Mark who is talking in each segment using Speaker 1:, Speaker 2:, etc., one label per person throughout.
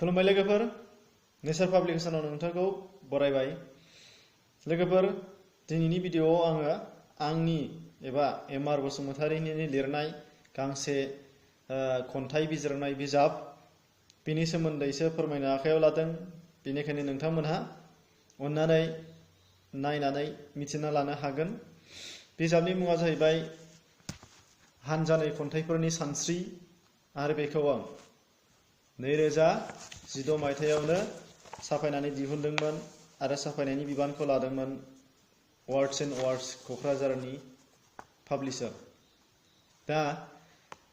Speaker 1: खुलुमबाय लोगोफोर, नेचार पाब्लिकेशनाव नोंथांखौ बरायबाय। लोगोफोर, दिनैनि भिडिअआव आङो आंनि एबा एम.आर. बसुमतारिनि लिरनाय गांसे खन्थाइ बिजिरनाय बिजाब बेनि सोमोन्दैसो फोरमायनो आखायाव लादों। बेनिखायनो नोंथांमोनहा अन्नानै नायनानै मिथिना लानो हागोन। बिजाबनि मुङा जाहैबाय हानजानि खन्थाइफोरनि सानस्रि, आरो बेखौ आं 2016 मायथाइयावनो साफायनानै दिहुनदोंमोन आरो साफायनायनि बिबानखौ लादोंमोन वर्ड्स एन्ड वार्ड्स क'क्राझारनि पाब्लिशार। दा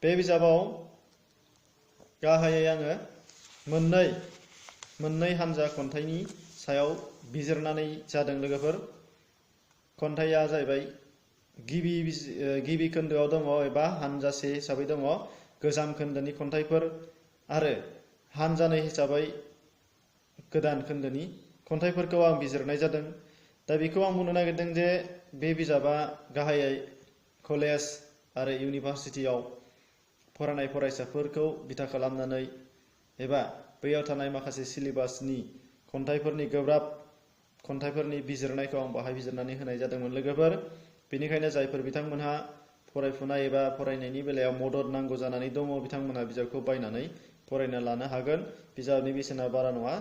Speaker 1: बे बिजाबाव गाहायै आङो मोननै हानजा खन्थाइनि सायाव बिजिरनानै जादों लोगोफोर। खन्थाइया जाहैबाय गिबि खोन्दोआव दङ एबा हानजासे हिसाबै दङ गोजाम खोन्दोनि खन्थाइफोर, आरो हानजानै हिसाबै गोदान खोन्दोनि खन्थाइफोरखौ आं बिजिरनाय जादों। दा बेखौ आं बुंनो नागिरदों जे बे बिजाबा गाहायै कलेज आरो इउनिभारसिटियाव फरायनाय फरायसाफोरखौ बिथा खालामनानै एबा बैयाव थानाय माखासे सिलेबासनि खन्थाइफोरनि गोब्राब खन्थाइफोरनि बिजिरनायखौ आं बाहाय बिजिरनानै होनाय जादोंमोन लोगोफोर। बेनिखायनो जायफोर बिथांमोनहा फरायफुनाय एबा फरायनायनि बेलायाव मदद नांगौ जानानै दङ, बिथांमोनहा बिजाबखौ बायनानै फरायना लानो हागोन। बिजाबनि बेसेना बारा नङा,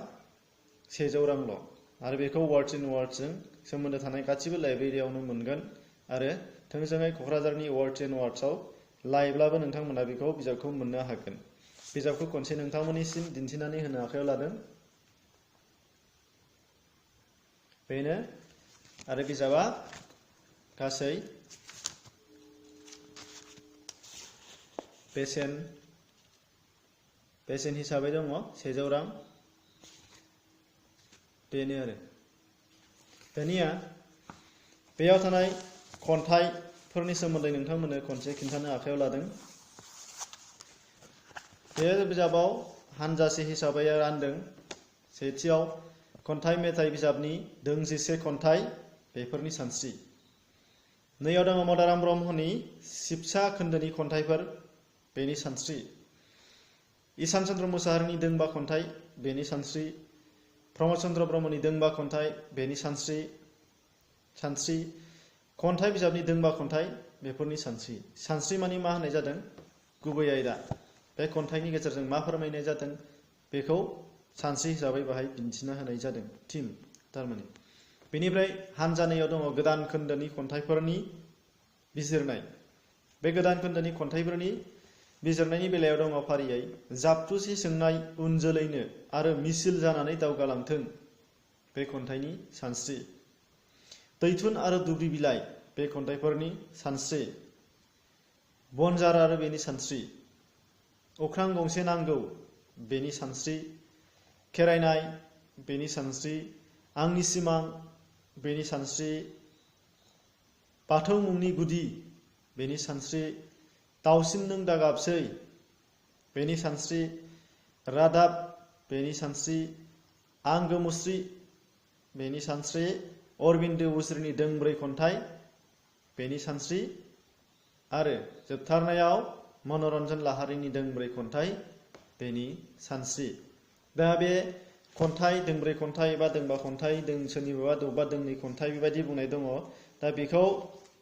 Speaker 1: 100 रांल', आरो बेखौ वर्ड्स एन्ड वार्ड्सजों सोमोन्दो थानाय गासिबो लाइब्रेरियावनो मोनगोन, आरो थोंजोङै क'क्राझारनि वर्ड्स एन्ड वार्ड्सआव लायब्लाबो नोंथांमोना बेखौ बिजाबखौ मोननो हागोन। बिजाबखौ खनसे नोंथांमोननिसिम दिन्थिनानै होनो आखायाव लादों। बेनो, आरो बिजाबा गासै बेसेन हिसाबै दङ 100 रां। बेनो आरो दानिया बेयाव थानाय खन्थाइफोरनि सोमोन्दै नोंथांमोननो खनसे खिन्थानो आखायाव लादों। बे बिजाबाव हानजासे हिसाबै रानदों। सेथियाव खन्थाइ मेथाइ बिजाबनि दोंजिसे खन्थाइ, बेफोरनि सानस्रि। नैयाव दङ मदाराम ब्रह्मनि सिबसा खोन्दोनि खन्थाइफोर, बेनि सानस्रि। ईसान चन्द्र मुसाहारिनि दोंबा खन्थाइ, बेनि सानस्रि। प्रमद चन्द्र ब्रह्मनि दोंबा खन्थाइ, बेनि सानस्रि। खन्थाइ बिजाबनि दोंबा खन्थाइ, बेफोरनि सानस्रि। सानस्रि मानि मा होननाय जादों? गुबै आयदा। बे खन्थाइनि गेजेरजों मा फोरमायनाय जादों बेखौ सानस्रि हिसाबै बाहाय दिन्थिना होनाय जादों, थिम थारमाने। बेनिफ्राय हानजानैयाव दङ गोदान खोन्दोनि खन्थाइफोरनि बिजिरनाय। बे गोदान खोन्दोनि खन्थाइफोरनि बिजिरनायनि बेलायाव दङ फारियै जाबथुसि सोंनाय उन जोलैनो आरो मिसिल जानानै दावगालांथों, बे खन्थाइनि सानस्रि। दैथुन आरो दुब्रि बिलाइ, बे खन्थाइफोरनि सानस्रि। बनजार आरो बेनि सानस्रि। अख्रां गंसे नांगौ, बेनि सानस्रि। खेरायनाय, बेनि सानस्रि। आंनि सिमां, बेनि सानस्रि। बाथौ मुंनि गुदि, बेनि सानस्रि। दाउसिन नों दागाबसै, बेनि सानस्रि। रादाब, बेनि सानस्रि। आंगो मुस्रि, बेनि सानस्रि। अरबिन्द उजिरनि दोंब्रै खन्थाइ, बेनि सानस्रि। आरो जोबथारनायाव मनरन्जन लाहारीनि दोंब्रै खन्थाइ, बेनि सानस्रि। दा बे खन्थाइ दोंब्रै खन्थाइ एबा दोंबा खन्थाइ, सोरनिबा दौबा दोंनै खन्थाइ बेबायदि बुंनाय दङ। दा बेखौ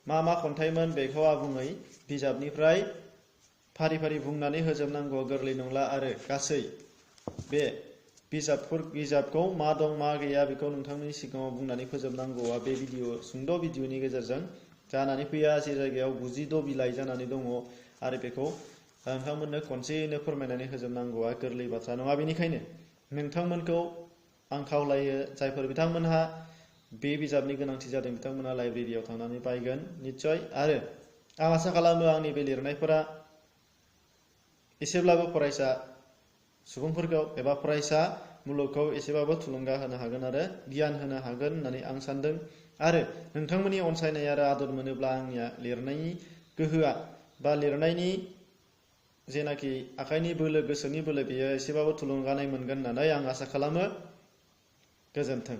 Speaker 1: मा खन्थाइमोन बेखौ आबुङै बिजाबनिफ्राय फारि फारि बुंनानै होजोबनांगौआ गोरलै नंला, आरो गासै बे बिजाबखौ मा दं मा गैया बेखौ नोंथांमोननि सिगाङाव बुंनानै फोजोबनांगौआ बे सुंद' भिडिअनि गेजेरजों जानानै फैया। जे जायगायाव 96 बिलाइ जानानै दङ, आरो बेखौ नोंथांमोननो खनसेयैनो फोरमायनानै होजोबनांगौआ गोरलै बाथ्रा नङा। बेनिखायनो नोंथांमोनखौ आं खावलायो, जायफोर बिथांमोनहा बे बिजाबनि गोनांथि जादों बिथांमोनहा लाइब्रेरियाव थांनानै बायगोन निस्सय। आरो आं आसा खालामो आंनि बे लिरनायफोरा एसेब्लाबो फरायसा सुबुंफोरखौ एबा फरायसा मुलुगखौ एसेबाबो थुलुंगा होनो हागोन आरो गियान होनो हागोन होननानै आं सानदों। आरो नोंथांमोननि अनसायनाय आरो आदर मोनोब्ला आंनिया लिरनायनि गोहोआ बा लिरनायनि जेनाखि आखाइनि बोलो, गोसोनि बोलो, बेयो एसेबाबो थुलुंगानाय मोनगोन होननानै आं आसा खालामो। गोजोन्थों।